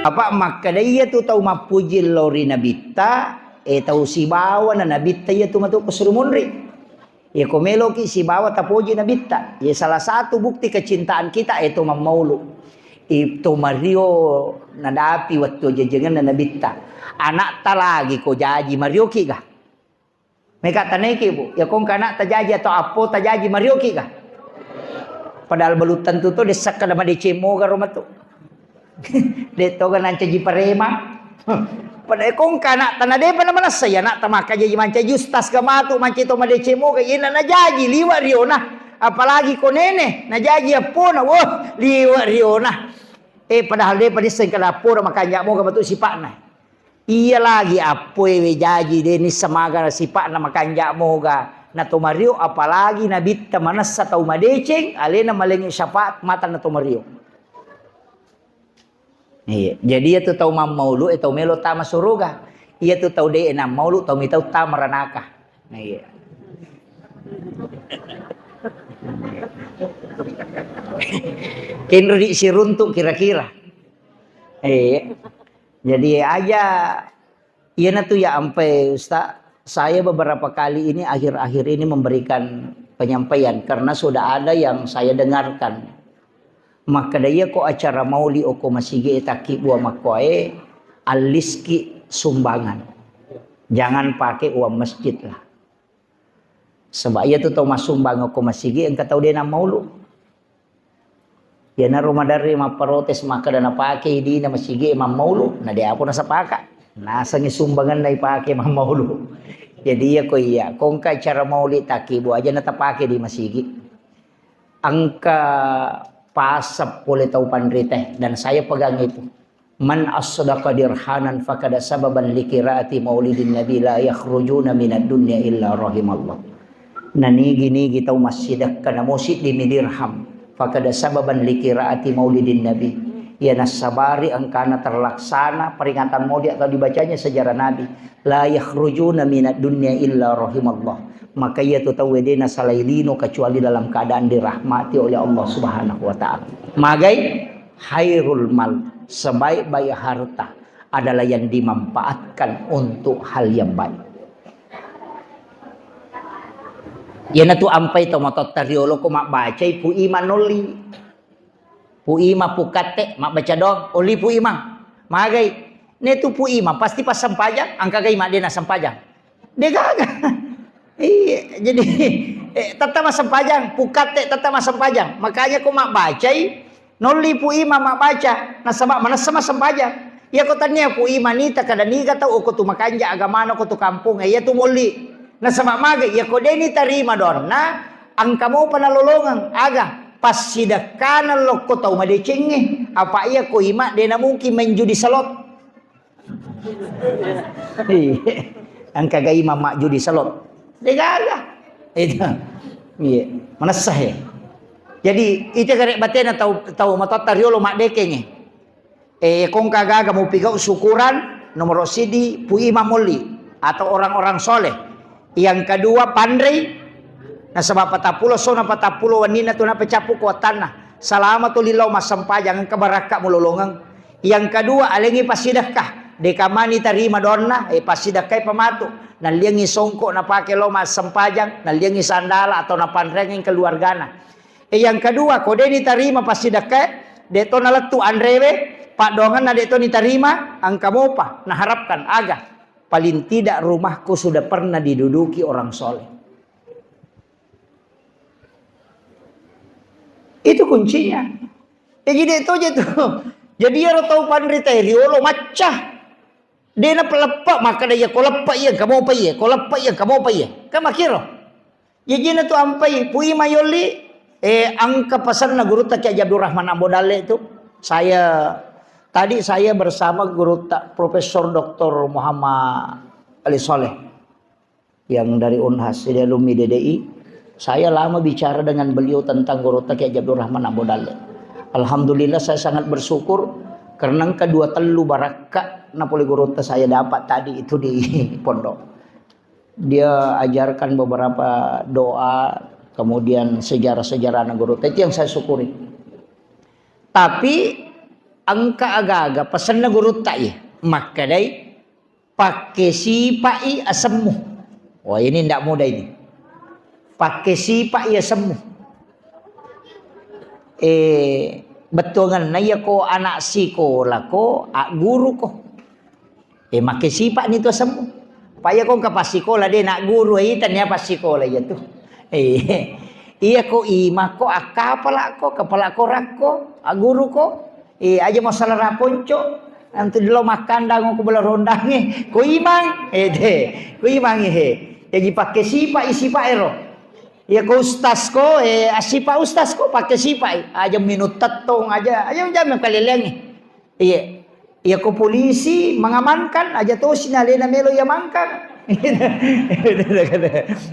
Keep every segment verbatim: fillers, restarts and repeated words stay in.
Apa makkeda iya tu tau mappuji lao ri nabitta, e tau sibawa na nabitta iya tu matu ko suru munri. Iya ko meloki sibawa tapoji nabitta. Iya salah satu bukti kecintaan kita e to mammaulu. I to mario nadapi wettu jajangenna nabitta. Anakta lagi ko jaji marioki ga. Meka taneki, Bu. Ya kongka anak tajaji atau appo tajaji marioki ga. Padahal belum tentu to dessakka da madeceng moga ro matu. De toga nancaji parema. Pada kongka anak tana depa na manessa ya anak tamaka jaji mancaji ustas ga matu mancaji to madeceng moga yena najaji liwa riona. Apalagi ko nene najaji appona, wah, liwa riona. Eh, padahal depa disseng kada appona makanja moga matu sipakna. Iya lagi appoe we jaji de nissa maga sipakna makanja moga na to mario, apalagi nabitta manessa tau madeceng alena malengi syafaat mata na to mario. Iya, jadi iya tu tau mammaulu e tau melo tama suruga. Iya tu tau de nammaulu tau mitau tama ranaka. Nah, iya. Kenro di siruntuk kira-kira. Iya. Jadi aja, iyanatu ya ampai Ustaz, saya beberapa kali ini akhir-akhir ini memberikan penyampaian karena sudah ada yang saya dengarkan. Makkeda iya ko acara mauli oko masigi e takki bua makkoe, alliski sumbangan. Jangan pakai uang masjid lah. Sebab iya tu tau masumbang oko masigi engka tau de nammaulu. Iyanaro maderri mapparotes makkeda napake idina masigi e mammaulu, na de apa nasapaka. Nasengi sumbanganna ipake mammaulu. Jadi iya ko iya, kongka acara mauli takki bua aja natapake di masigi. Engka pasep pole tau panrita, dan saya pegang itu. Man asdaqa dirhanan fakada sababan likiraati maulidin nabi la yakhrujuna minad dunya illa rahimallah. Nanigi-nigi tau massidekka namo siddimi dirham fakada sababan likiraati maulidin nabi. Iya nassabari engkana terlaksana peringatan maulid atau dibacanya sejarah nabi. La yakhrujuna minad dunya illa rahimallah. Maka iya tu tau de nasalai lino kecuali dalam keadaan dirahmati oleh Allah Subhanahu wa taala. Magai khairul mal, sebaik-baik harta adalah yang dimanfaatkan untuk hal yang baik. Iyanatu ampai to matotta riolo ko mabbacai pu ima nolli. Pu ima pu katte mabbaca doang, olli pu ima. Magai. Netu pu ima pasti passempajang, angka gai madena sempajang. Degaga. Iya, jadi eh, tata massempajang, pu katte tata massempajang. Makanya ko mabbacai, nolli pu ima mabbaca, nasaba manessa massempajang. Iya ko tania pu ima nita kada niga tau oko tu makanja agamana ko tu kampung, iya tu molli. Nasaba maga iya ko deni tarima doanna, angka mopa nalolongeng, aga passidekkana lokko tau madecengnge, apa iya ko ima de namungkin main judi salot. Iya. Engka gai mamma judi salot. Degaga. Itu. Iya. Manessa he. Jadi, itu kare batena tau tau matotta riolo maddekengnge. Eh, kongka gaga mupigau syukuran nomor sidi pu imam molli atau orang-orang soleh. Yang kedua panrei nasaba patappulo sona patappulo wenninna tu napacappu kuatanna. Salama tu lillau massempajang engka barakka mulolongeng. Yang kedua, alengi passidekka. Deka mani tarima doanna, eh, passidekkai pamatu. Nalliangi songko napake lo massempajang, nalliangi sandala atau napanreangi keluargana. Eh, yang kedua, ko deni tarima passidekka, de to nalettu anrewe, paddoangenna de to nitarima, engka mopa naharapkan aga. Paling tidak rumahku sudah pernah diduduki orang soleh. Itu kuncinya. Ya jadi itu aja tuh. Jadi iyaro tau panrita riolo macca. De napeleppa makkeda iya ko leppa iya engka mopa iya, ko leppa iya engka mopa iya. Kan makkiro. Jajina tu ampai pui mayolli eh angka pasanna gurutta Kiai Abdul Rahman Ambo Dalle itu. Saya tadi saya bersama gurutta Profesor Doktor Muhammad Ali Saleh yang dari Unhas, jadi alumni D D I. Saya lama bicara dengan beliau tentang gurutta Kiai Abdul Rahman Ambo Dalle. Alhamdulillah saya sangat bersyukur karena engka dua tellu barakka napole gurutta saya dapat tadi itu di pondok. Dia ajarkan beberapa doa, kemudian sejarah-sejarah gurutta. Itu yang saya syukuri. Tapi Engka aga-aga pasenna gurutta iya, makkedai, "Pakke sipa'i asemmu." Wah, ini ndak mudah ini. "Pakke sipa'i asemmu." Eh, bettuangenna iya ko anak sikola ko, agguru ko. Eh, makke sipa'ni tu asemmu. Pa iya ko engka passikola de' nagguru, eh, itanni apa sikola iya tu. Eh, iya ko imang ko, akkapala ko, kapala ko rakko, agguru ko. Eh, aja masalah raponco. Antu dilo makkandang ko bola rondangnge. Ko imang, eh, de'. Ko imang, eh. Jaji pakke sipa'i, sipa'ero. Iya ko ustaz ko, eh, assipa ustaz ko, pakke sipa'i. Aja minung tettong, aja, aja jammang kaleleangnge. Iya. Iya ko polisi mengamankan, aja tosi nalena melo iamankan.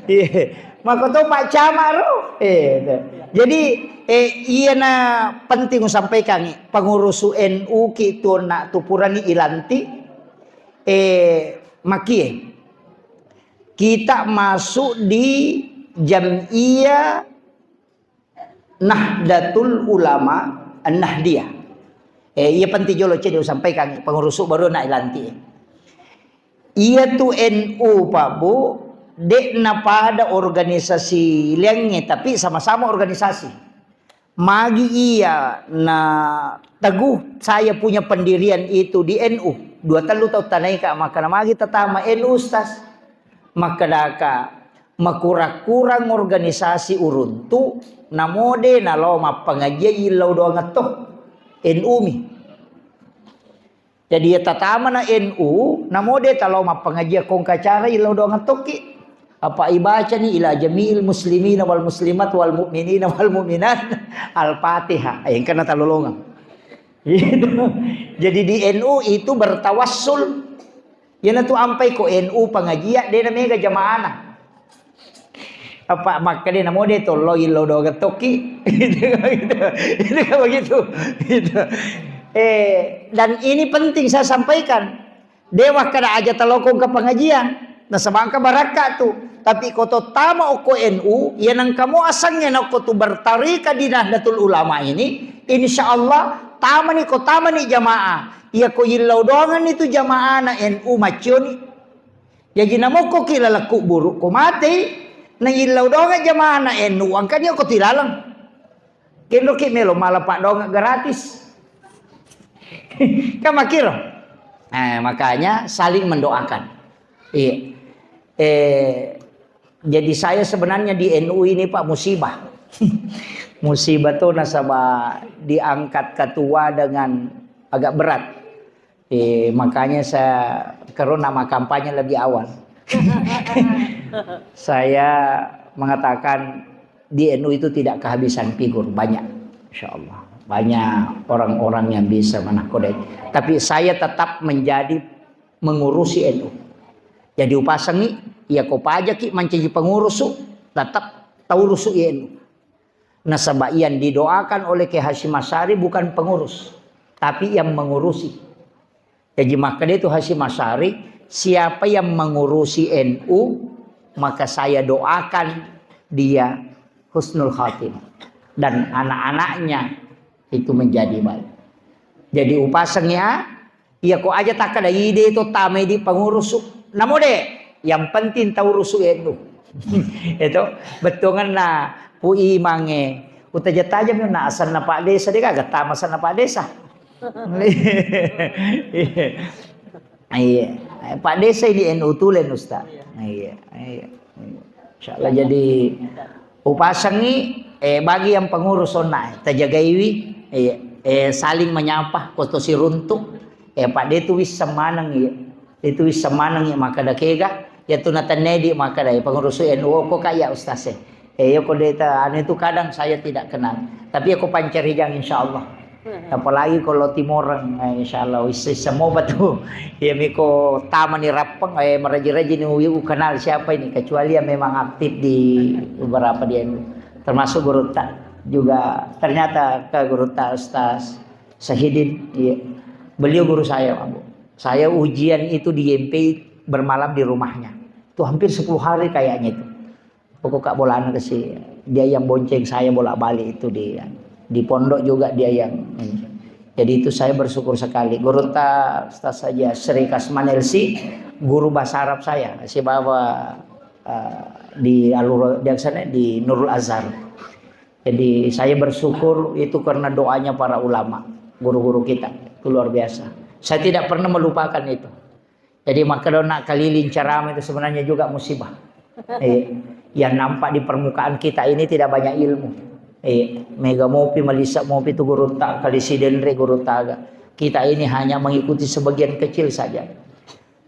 Iya. Mako to Pak Camat ro. Iya. Jadi, eh, iyana penting usampaikan, pengurusu N U ki tuonna tu purani ilanti, eh, makie. Kita masuk di Jam'iyah Nahdlatul Ulama An-Nahdiyah. Eh, iya penting jolo cedde usampaikan pengurusu baru na ilanti. Iya tu N U, Pak Bu, de' napada organisasi liangnge, tapi sama-sama organisasi. Magi iya na teguh saya punya pendirian itu di N U. Dua tellu tau tanaika, makkana magi tatama N U, Ustaz. Makkedaka, makurang-kurang organisasi uruntu, namode nalao mappangajian illau doangetto, N U mi. Jadi, iya tatamana N U, namode talao mappangajian kongka cara illau doangettoki. Apa ibacani ila jami'il muslimina wal muslimat wal mu'minina wal mu'minat Al-Fatihah. Eh, engkana talolongeng. Jadi, di N U itu bertawassul. Iyanatu ampai ko N U pangajian, de' na mega jamaana. Apa makkeda namode tollo illo doga tokki. Itu kan begitu. Itu kan begitu. Gitu. Eh, dan ini penting saya sampaikan. De' wakkeda aja talokong ke pengajian. Nasaba engka barakka tu. Tapi ko to tama okko N U, iya nengka mo asengnge na okko tu bertarika di Nahdlatul Ulama ini, insya Allah tamani ko tamani jamaah. Iya ko illau doangan itu jamaah na N U macioni. Jaji namokkoki laleng kuburu ko matei, na illau doangan jamaah na N U engkani okko tilaleng. Kenroki melo mala paddoangeng gratis. Kan makkiro. Eh, makanya saling mendoakan. Iya. Eh, jadi saya sebenarnya di N U ini, Pak, musibah. Musibah tuh nasaba diangkat ketua dengan agak berat. Eh, makanya saya karo nama kampanye lebih awal. Saya mengatakan di N U itu tidak kehabisan figur, banyak. Insya Allah. Banyak orang-orang yang bisa menakode. Tapi saya tetap menjadi mengurusi N U. Jadi upasengi, iya ko pajaki mancaji pengurusu, tetap taurusu N U. Nasaba yang didoakan oleh Kiai Hasyim Asy'ari bukan pengurus, tapi yang mengurusi. Jaji makkeda itu Hasyim Asy'ari, siapa yang mengurusi N U, maka saya doakan dia husnul khatimah. Dan anak-anaknya itu menjadi baik. Jadi upasengi, iya ko aja takkeda ide to tamai di pengurusu. Namode, yang penting taurusu N U. Itu bettuanna Pu Imangnge. Utaja-tajami na asenna Pak Desa, de' gaga tama asenna Pak Desa. Iya. Pak Desa ini N U tulen, Ustaz. Iya, iya. Insyaallah jadi upasengi, eh, bagi yang pengurus onna, eh, tajagaiwi, eh, eh, saling menyapa, ko to siruntu, eh, Pak, de' tu wisseng maneng, iya. De' tu wisseng maneng, iya, makkeda kega, iya tu natennedi makkeda, eh, pengurus N U ko ka, iya, Ustaz, eh. Eh, iya ko de' ta, anu itu kadang saya tidak kenal. Tapi iya ko pancarijang, insyaallah. Apalagi kalau Timoreng, eh, insyaallah wis semua batu. Iya miko tamani Rappeng, eh, meraji-raji ni uyu kenal siapa ini, kecuali yang memang aktif di beberapa di N U. Termasuk gurutta juga, ternyata ke gurutta Ustaz Syahidin, iya. Beliau guru saya, Pak, Bu. Saya ujian itu di Y M P I bermalam di rumahnya. Itu hampir sepuluh hari kayaknya itu. Pokok kak bolana ke si, dia yang bonceng saya bolak-balik itu di, di pondok juga dia yang ini. Jadi itu saya bersyukur sekali. Gurutta Ustaz saja Sri Kasman L C, guru bahasa Arab saya, sibawa, eh, di Alur-, di sana, di Nurul Azhar. Jadi saya bersyukur itu karena doanya para ulama, guru-guru kita. Itu luar biasa. Saya tidak pernah melupakan itu. Jadi makkeda nak keliling ceramah itu sebenarnya juga musibah. Eh, yang nampak di permukaan kita ini tidak banyak ilmu. Eh, mega mopi, melisa mopi tu gurutta, kalisi denre gurutta aga. Kita ini hanya mengikuti sebagian kecil saja.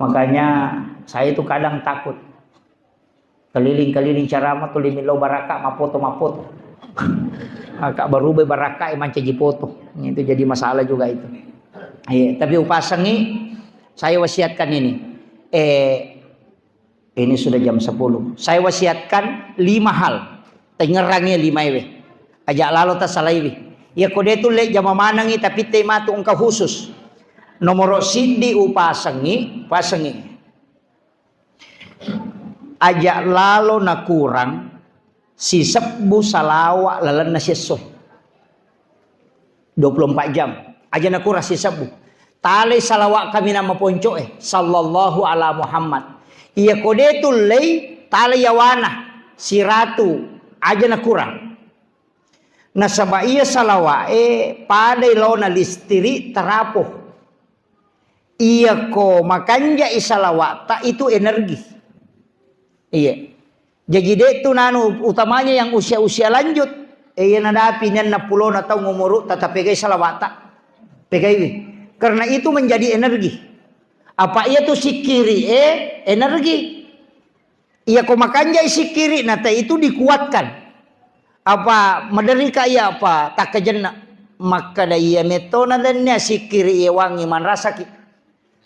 Makanya saya itu kadang takut. Keliling-keliling ceramah tu limi lo baraka mapoto-mapoto. Maka berubah baraka mancaji foto. Itu jadi masalah juga itu. Iya, tapi upasengi, saya wasiatkan ini. Eh, ini sudah jam sepuluh. Saya wasiatkan lima hal. Tengerangi lima ewe. Aja lalo tasalaiwi. Ya kode tu le jama manangi tapi te matu engka khusus. Nomor siddi upasengi, pasengi. Aja lalo nakurang sisebbu salawa lalenna siesso. Dua puluh empat jam. Aja nakurang sisebbu. Talai salawa kaminang maponco e, sallallahu ala Muhammad. Iya kode tullei, talai yawana siratu, aja nakurang. Nasaba iya salawa e padai laona listiri tarapo. Iyako makanjai salawa'ta itu energi. Iya. Jaji de tu nanu utamanya yang usia-usia lanjut. Eh, iya nadapi nenna pulona taung umuru tata pegai salawa'ta. Pegaiwi. Karena itu menjadi energi. Apa iya tu sikiri eh energi. Iya ko makanjai sikiri nata itu dikuatkan. Apa maderika iya apa takkajenna. Makkada iya metona dennia sikiri iya wangi manrasaki.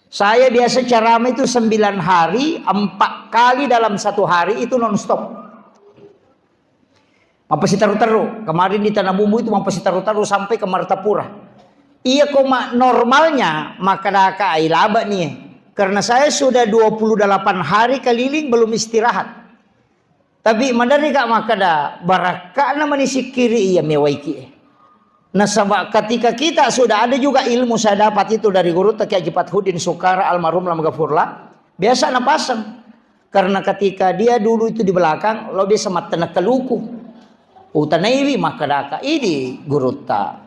Saya biasa ceramah itu sembilan hari, empat kali dalam satu hari itu non stop. Mappasitaru-taru. Kemarin di Tanah Bumbu itu mappasitaru-taru sampai ke Martapura. Iya koma normalnya makkadaka ai laba nih. Karena saya sudah dua puluh delapan hari keliling belum istirahat. Tapi maderri ka makkada barakka'na mani sikkiri iya mewaiki e. Nasaba ketika kita sudah ada juga ilmu saya dapat itu dari guru Teki Haji Fathuddin Sukara almarhum lam gafurlah, biasa napasang. Karena ketika dia dulu itu di belakang, lo biasa mattenekka luku. Utanaiwi makkadaka, idi gurutta,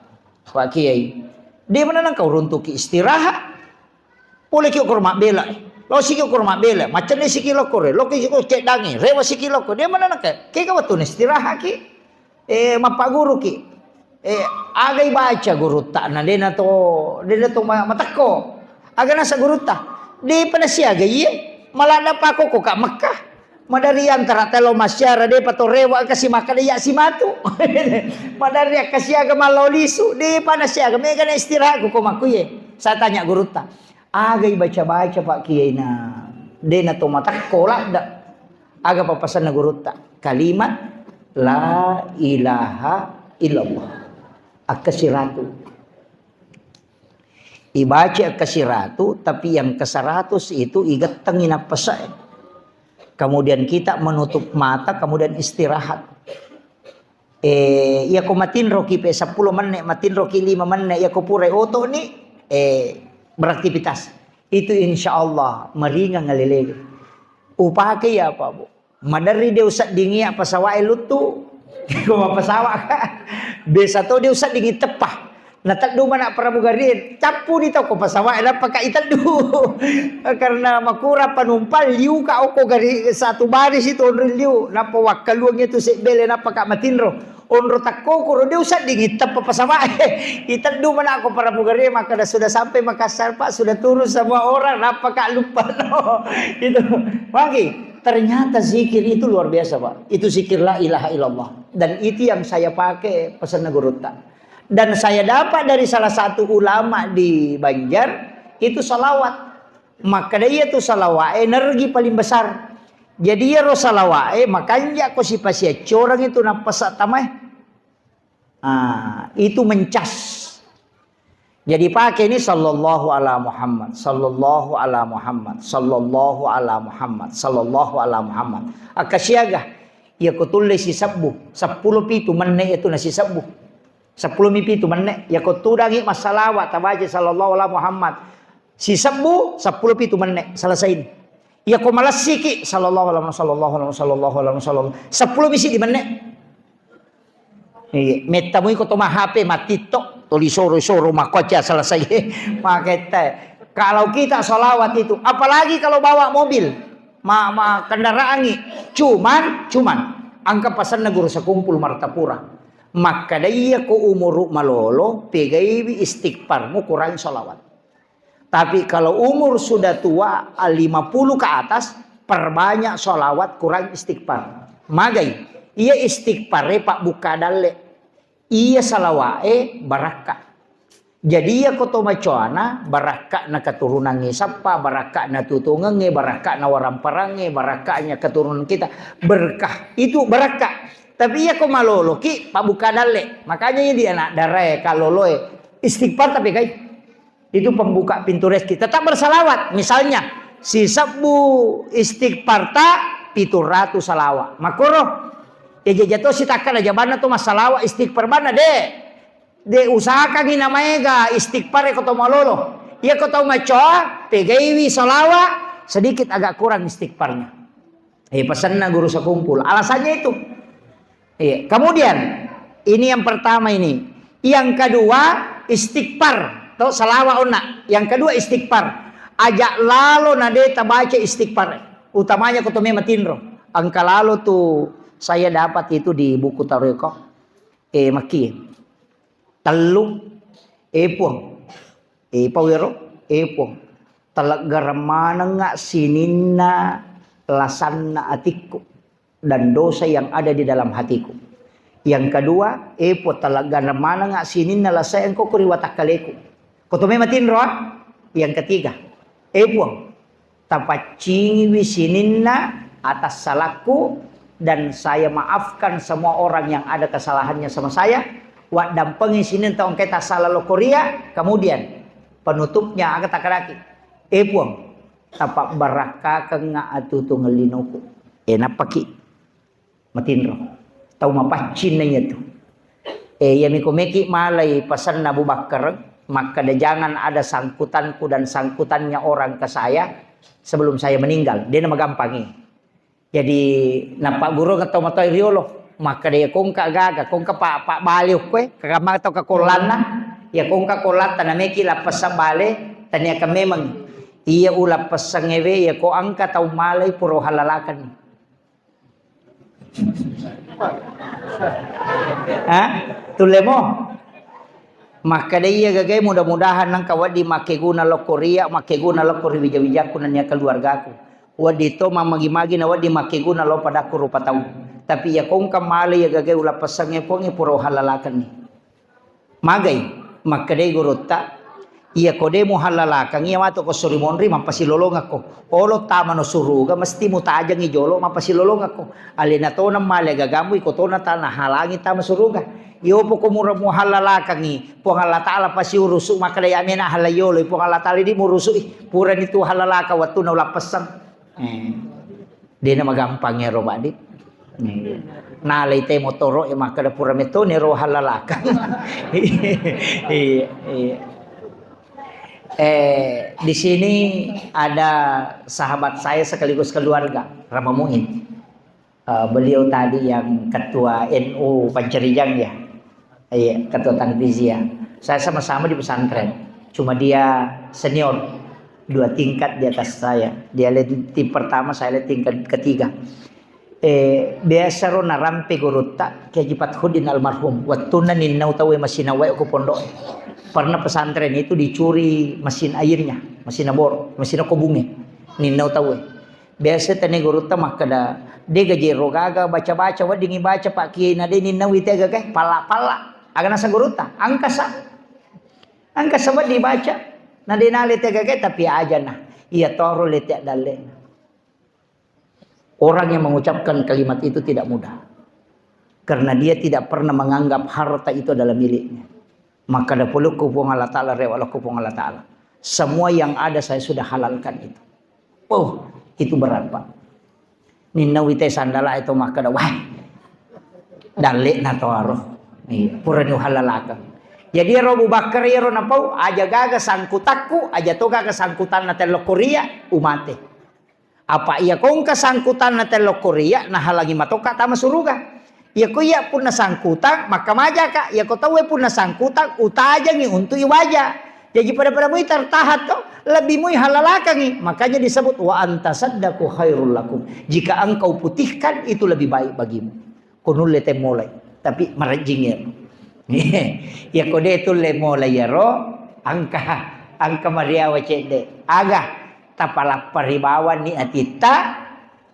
Pak Kiai. Dia mana nangka uruntuki istirahat. Poleki okoro mabbela, eh. Losiki okoro mabbela, maccennisiki lokko re, lokki ko ceddangi, rewasiki lokko. Dia mana nangka, kega wettuna istirahaki. Eh, mappaguruki. Eh, agai baca gurutta, na dena to, dena to ma-, matekko. Aga nasa gurutta. Depa nasiaga iye, maladda pakoko ka Mekkah. Madari antara telo masyara depa to rewa kasi makkada iya simatu. Madari akkasiaga mallau lisu, depa nasiaga mega na istirahatku ko makkuye. Saya tanya gurutta. Agai baca-baca Pak Kiai na dena to matakko ladda. Aga papasanna gurutta? Kalimat la ilaha illallah. Akkasiratu. Ibaca akkasiratu, tapi yang keseratus itu igettengi nappasae. Kemudian kita menutup mata, kemudian istirahat. Eh, iya ko matinroki pe seppulo menit, matinroki lima menit, iya ko pura oto ni, eh, beraktivitas. Itu insya Allah meringan ngalilege. Upake iya apa, Bu? Maderri de useddingi iya pesawat e luttu. Ko mappesawa ka. Biasa to de useddingi teppa. Nateddu mana pramugari, cappu ni tau ko pesawat e, nappa ka iteddu. Karena makurang penumpang, liu ka okko gari satu baris itu onri liu. Nappa wakkaluang itu sebbele, nappa ka matinro. Onro takkokoro, de useddingi teppa pesawat e. Iteddu mana ko pramugari, makkada sudah sampai Makassar, Pak, sudah turun semua orang, nappa ka lupa no. Itu. Magi, ternyata zikir itu luar biasa, Pak. Itu zikir la ilaha illallah. Dan itu yang saya pakai pesanna gurutta. Dan saya dapat dari salah satu ulama di Banjar, itu salawat. Makkada iya tu salawat energi paling besar. Jadi iyaro salawat e makanja ko sipasiaccoreng itu nappasa tamae. Ah, itu mencas. Jadi pakai ini sallallahu ala Muhammad, sallallahu ala Muhammad, sallallahu ala Muhammad, sallallahu ala Muhammad. Akkasiaga, iya ko tulle sisebbu, seppulo pitu menne itu na sisebbu. Seppulo mi pitu menne'. Yako tudangi massalawa tabaca sallallahu ala Muhammad sisebbu, seppulo pitu menne', selesai. Yako malessiki sallallahu ala, sallallahu ala, sallallahu ala, sallallahu, seppulo mi siddi menne'. Iya, mettamui ko to ma H P, ma TikTok, tuli soro-soro, makkoca, selesai. Maketta. Kalau kita salawat itu, apalagi kalau bawa mobil, ma, ma kendaraangi, cuman, cuman, engka pasenna Guru Sekumpul Martapura. Makkada iya ko umuru malolo, pegaiwi istighfarmu, kurangi salawat. Tapi kalau umur sudah tua, lima puluh ke atas, perbanyak salawat, kurang istighfar. Magai, iya istighfar e pabbukka dalle. Iya salawat e barakka. Jadi iya ko to macoana, barakka na keturunangnge sappa, barakka na tutungengnge, barakka na waramparangnge, barakkanya keturunan kita. Berkah. Itu barakka. Tapi iya ko maloloki, pabbukka dalle. Makanya iya di anak darae, kaloloe, istighfar tapi kai. Itu pembuka pintu rezeki. Tetap bersalawat. Misalnya, sisebbu istighfar ta, pitu ratu salawat. Makkoro, ya jajato sitakkada jabanna tu massalawa istighfar banna, de. De usahakangi namaega istighfar ko to malolo. Iya ko tau macoa, pegaiwi salawa, sedikit agak kurang istighfarnya. Eh, pesanna Guru Sekumpul. Alasannya itu. Iya. Kemudian, ini yang pertama ini. Yang kedua, istighfar. Tau salawa onna. Yang kedua, istighfar. Ajak lalo na de tabaca istighfar. Utamanya ko to mema tinro. Engka lalo tu saya dapat itu di buku tareko. Eh, maki. Tellu. Eh, Puang. Eh, pawero. Eh, Puang. Taleggareng manengnga sininna lasanna atikku dan dosa yang ada di dalam hatiku. Yang kedua, eh, Puang, taleggareng manengnga sininna lasae engko ko ri watakkaleku. Ko to mema tinro, ah? Yang ketiga, eh, Puang, tapaccingiwi sininna atas salahku dan saya maafkan semua orang yang ada kesalahannya sama saya. Waddampengi sininna tau engkae tasala lo koria, kemudian penutupnya aga takkadaki, eh, Puang, tapabbarakkakeng atuo-tuongeng linoku. Eh, nappaki matinro. Tau mapaccing na iyatu. Eh, iyami ko meki malai pasanna Abu Bakar, makkada, "Jangan ada sangkutanku dan sangkutannya orang ke saya sebelum saya meninggal." Dena magampangi. Jadi, napaggurungeng tau matoa riolo. Makkada, "Iya kongka gaga, kongka pa, pa bale okkoe, kagamma tau kakollanna. Iya kongka kollatta na meki lappessang bale, tania ka memeng. Iya ulappessangnge we, iya ko engka tau malai pura uhalalakenni." Ha? Tullemo? Makkada iya gagae, mudah-mudahan nengka wedding makkeguna lokko ria, makkeguna lokko ri wija-wijakku nennia keluargaku. Wedding to mammagi-magi na wedding makkeguna lo padakku rupa tau. Tapi iya kongka male iya gagae ulappessangnge Puangnge pura uhalalakenni. Magai, makkedai gurutta, iya ko de muhallalakang, iya matu ko suri monri mappasilolongakko. Olo tamano suruga, mesti mutajangi jolo mappasilolongakko. Alena tona male gagammu, iko tona tana halangi tama suruga. Iyo poko mura muhallalakangi, Puang Allah Ta'ala pasi urusu, makkeda ya mena halai yolo, Puang Allah Ta'ala di murusu, purani tu hallalaka wattunna ulappessang. Eh. Dena magampang ero, Pak, di. Nih. Nalai te motoro, eh, makkeda pura metto nero hallalaka. Iya, iya. Eh, di sini ada sahabat saya sekaligus keluarga, Rama Muin. Eh, beliau tadi yang ketua N U Pancarijang, ya. Iya, ketua tanfiziyah. Saya sama-sama di pesantren. Cuma dia senior, dua tingkat di atas saya. Dia le-, tim pertama, saya le tingkat ketiga. Eh, biasa ro narampe gurutta, Kiai Haji Fathuddin almarhum. Wattunna ninnau tauwe masina wae ko pondok. Pernah pesantren itu dicuri mesin airnya, mesin bor, mesin kobunge. Ninnau tauwe. Biasa tane gurutta makkeda, "De gaje ro gaga baca-baca, weddingi baca, Pak Kiai, na de ninnau ite gaga, palla-palla." Aga nasa gurutta, "Angkasa. Angkasa wedding baca. Na de nale te gaga, tapi aja na. Iya toro le te dalle." Orang yang mengucapkan kalimat itu tidak mudah. Karena dia tidak pernah menganggap harta itu adalah miliknya. Makkeda polokku Puang Allah Ta'ala, rewa lokku Puang Allah Ta'ala. Semua yang ada saya sudah halalkan itu. Oh, itu berat, Pak. Ninnau ite sandala itu makkeda, wah, dalle na to aro. Iya, purani uhallalakeng. Jadi ero Abu Bakar ero napau, aja gaga sangkutakku, aja to gaga sangkutanna tello Korea, umate. Apa iya ko engka sangkutanna tello Korea, nahalangi matoka tama suruga. Iya ko iya punna sangkutang, makkamajaka. Iya ko tauwe punna sangkutang, utajangi untuk iwaja. Jadi pada-pada mui tertahan to, lebih mui halalakangi. Makanya disebut, "Wa anta saddaku khairul lakum." Jika engkau putihkan, itu lebih baik bagimu. Ko nulle te molai, tapi marejjing iyaro. Iya ko de tulle molai iyaro, engka, engka mariawa cedde. Aga, tapalappa ri bawanni atitta,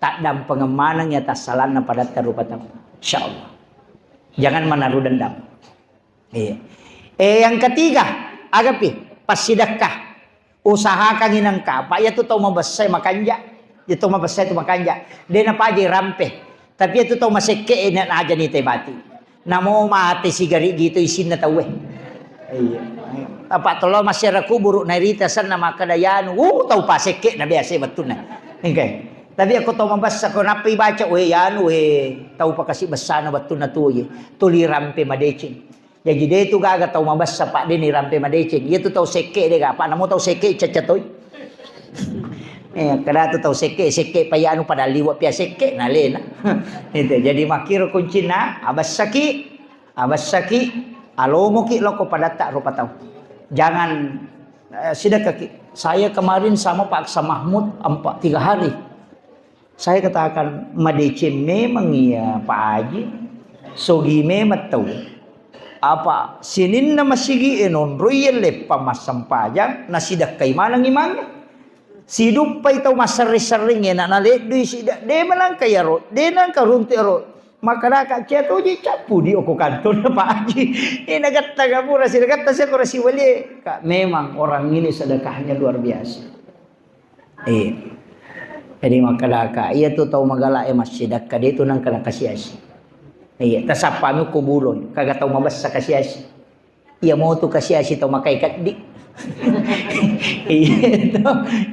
taddampengeng maneng iya tassalanna padatta rupa tau. Insyaallah. Jangan menaruh dendam. Iya. Eh, yang ketiga, agapi, passidekka. Usahakangi nengka, apa iya tu tau mabessai makanja. Iya tau mabessai tu makanja. De napaja rampe. Tapi iya tu tau masekke, eh, na-, najani te bati. Namo mate sigari gitu isinna tauwe. Iya. Apa tolo masyarakat kuburu nairita senna makkeda yanu, uh, tau pasekke na biasa bettunna. Oke. Tapi aku tau mabessa ko nappa ibaca, we yanu, we tau pakasi bessana bettunna tu ye. Tuli rampe madeceng. Jaji de tu gaga tau mabessa, Pak, de ni rampe madeceng. Iya tu tau sekke de ga, Pak, namo tau sekke cacca toi. Eh, kada tu tau sekke, sekke pa anu pada liwa pia sekke, na lena. Itu. Jadi makkiro kuncinna, abessaki, abessaki, alomoki loko padatta rupa tau. Jangan, eh, sidekkaki. Saya kemarin sama Pak Aksa Mahmud empat, tiga hari. Saya katakan, madeceng memang iya, Pak Haji. Sogi memang tau. Apa sininna masigi e nonroi leppa massempajang, nasidakkai maneng imangnge. Siduppai tau masserring-serring e, na naleddui sida, de menangka iyaro, de nangka runtu iyaro. Makadaka cia toji cappu di oko kantor Pak Haji. Ina gatta kapura sida gatta sia kura siwalie. Kak, memang orang ini sedekahnya luar biasa. Iya. Jadi makkedaka, iya tu tau magala e massidakka, de tu nangka nakasiasi. Iya, tasappami ku buloi, kaga tau mabessa kasiasi. Iya mo tu kasiasi tau makai keddi. Iya tu,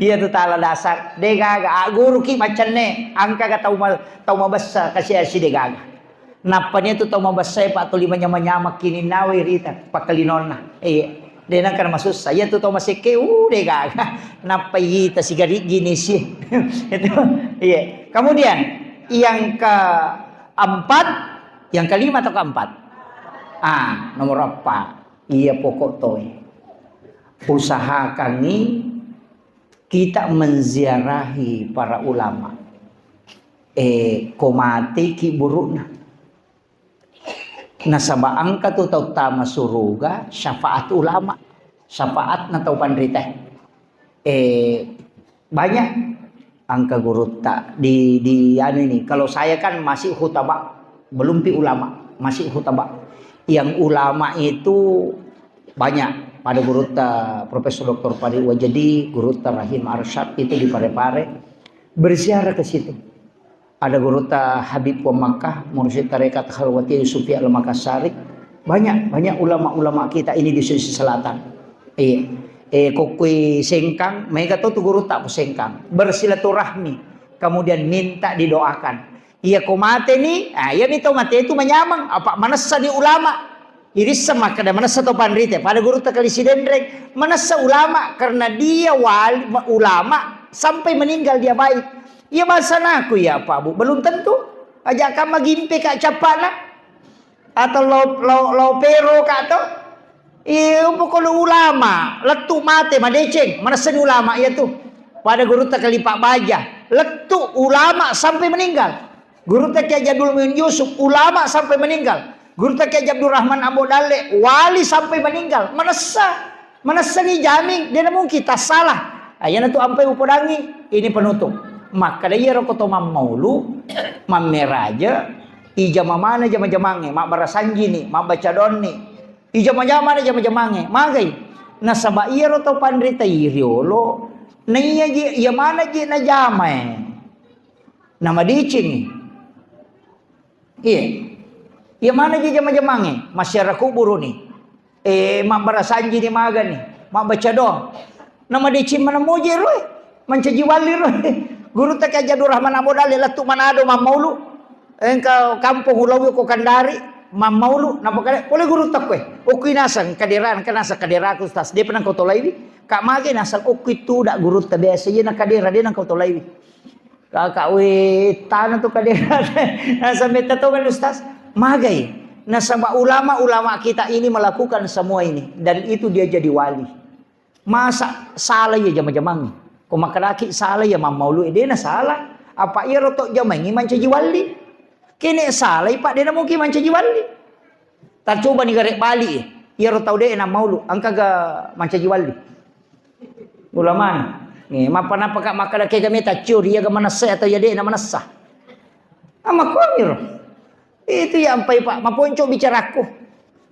iya tu tala dasar. De gaga, agguruki maccenne, angkaga tau ma-, tau mabessa kasiasi de gaga. Nappa nia tu tau mabessai, Pak, tuli manyameng-nyameng kininnawe rita pakkalinonna. Iya. De nangka masussa. Iya tu tau masekke, uh, de gaga. Nappa ita sigariggi ni si. Itu. Iya. Kemudian yang keempat, yang kelima atau keempat? Ah, nomor empat. Iya pokok toi. Usahakangi kita menziarahi para ulama. Eh, ko mateki burukna. Nasaba engka tu tau tama suruga syafaat ulama, syafaatna tau panrita. Eh, banyak angka gurutta di, di anu ini. Kalau saya kan masih khutbah, belum pi ulama, masih khutbah. Yang ulama itu banyak. Pada gurutta Profesor Doktor Fari Wajedi, gurutta Rahim Arsyad itu di Parepare, berziarah ke situ. Ada gurutta Habib wa Makkah, Mursyid Tarekat Khalwati Sufi Al-Makassari. Banyak, banyak ulama-ulama kita ini di Sulawesi Selatan. Iya. Eh, kokkui Sengkang, mega to tu gurutta ku Sengkang. Bersilaturahmi, kemudian minta didoakan. Iya ko mate ni, ah, iya mi to mate itu manyameng, apa manessa ni ulama. Irisseng makkeda manessa to panrite, pada gurutta Kali Sidenreng, manessa ulama karena dia wali, ulama sampai meninggal dia baik. Iya bangsanaku ya Pak Bu, belum tentu. Aja ka magimpe ka cappana. Atau lo, lo, lo pero ka to. Iya, pokoknya ulama, lettu mate, madeceng, manessani ulama iya tu. Pada gurutta Kali Pak Baja, lettu ulama sampai meninggal. Gurutta Kiai Abdul Muin Yusuf, ulama sampai meninggal. Gurutta Kiai Abdul Rahman Ambo Dalle, wali sampai meninggal. Manessa, manessani jaming, de mungkin tassalah. Ah, iyana tu ampai upodangi, ini penutup. Makkeda iyaro ko to mammaulu, mammeraja, ijama mana jama-jamangnge, mabbarasanjini, mabbaca doanni. Ijama-jama mana jama-jamangnge, magai. Nasaba iyaro to panrita i riolo, naiya ji, iya mana ji najamae. Namadicingi. Iya. Iya mana ji jama-jamangnge? Masyarakat kuburu ni. Eh, mabbarasanji ni magani. Mabbaca doang. Namadeceng mana moje roe. Mancaji wali roe. Gurutta Kiai Abdul Rahman Ambo Dalle lettu Manado mammaulu. Engka kampung ulawi ko Kandari. Mammaulu, napakale, pole gurutta koe. Okkui naseng kadera, engka naseng kaderaku, Ustaz. Depa nangkau tolaiwi. Kak mage naseng okkui tuda gurutta biasa, iya na kadera, de nangkau tolaiwi. Kakak, weh, tana tu kadera. Naseng metta tongan, Ustaz. Magai. Nasaba ulama-ulama kita ini melakukan semua ini. Dan itu dia jadi wali. Masa salah iya jama-jamangnge? Ko makkedaki salah iya mammaulu, eh, dena salah. Apa iyaro to jamangnge mancaji walli? Kene salah, Pak, dena mungkin mancaji walli. Tacobani gare bali, eh. Iyaro tau de nammaulu, engkaga mancaji walli? Ulamana. Eh, mappa-nappa ka makkeda kega meta ciori, iyaga manessa atau iya de na manessa? Amakkuamiro. Itu iya ampai, Pak, maponco bicarakku.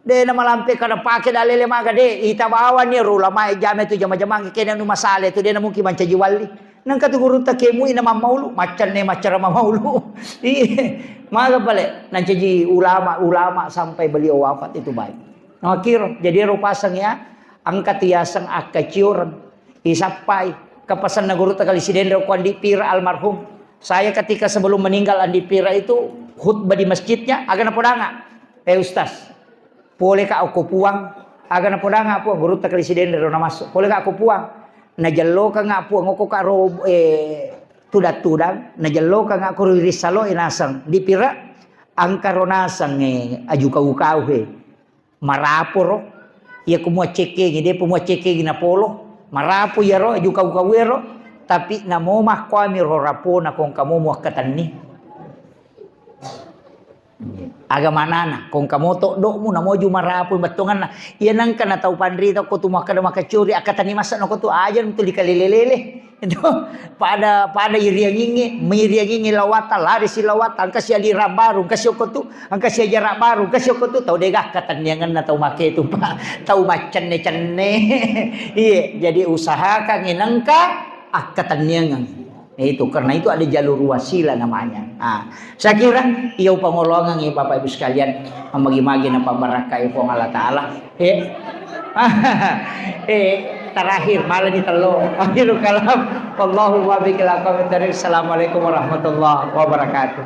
De na malampe kada pake dalele maga de. Ita bawani ro ulama e jame tu jama-jamang kene nu masale tu de na mungkin mancaji walli. Nengka tu gurutta kemui na mammaulu, maccanne maccara mammaulu. Iya. Maga pale nancaji ulama-ulama sampai beliau wafat itu baik. Nah, kiro. Jadi ero pasang ya, angkat yaseng akka cioreng. Isappai, kepesanna gurutta kali Sidenreng ko Andi Pira almarhum. Saya ketika sebelum meninggal Andi Pira itu khutbah di masjidnya, aga napodanga, "Eh Ustaz, pole ka okko Puang, aga napodanga Puang, gurutta kali Sidenreng ro namassu. Pole ka okko Puang, najelloka nga Puang okko ka ro, eh, tudang-tudang, najelloka nga ko ri salo e naseng di Pira, angka ro naseng, eh, aju kau-kau he." Maraporo, iya ko muaccekkengi, depa muaccekkengi napolo. Marapo iyaro, aju kau-kau ero, tapi namo makkuami ro rapona kongka mo muakkatenni. Aga manana, kongka mo toddokmu, namo aju marapo bettonganna. Iya nengka na tau panrita ko tu makkeda makacuri, akkatenni masa nako tu aja tu dikalele-lele. Itu pada, pada iriangingnge, miriangingnge lawatta, lari si lawatta, engka si aliran baru, engka si okko tu, engka si ajaran baru, engka si okko tu, tau dega akkatenniangenna tau make tu, Pak. Tau maccenne-cenne. Iya, jadi usahakan nengka akkatenniangan. Itu, karena itu ada jalur wasilah namanya. Ah, saya kira iya upangoloangan ya Bapak Ibu sekalian, magi-magi na pabarakai Puang Allah Taala. Eh. Eh, terakhir, malah di telo. Akhirul kalam. Wallahu muwaffiq ila aqwamit thariq. Assalamualaikum warahmatullahi wabarakatuh.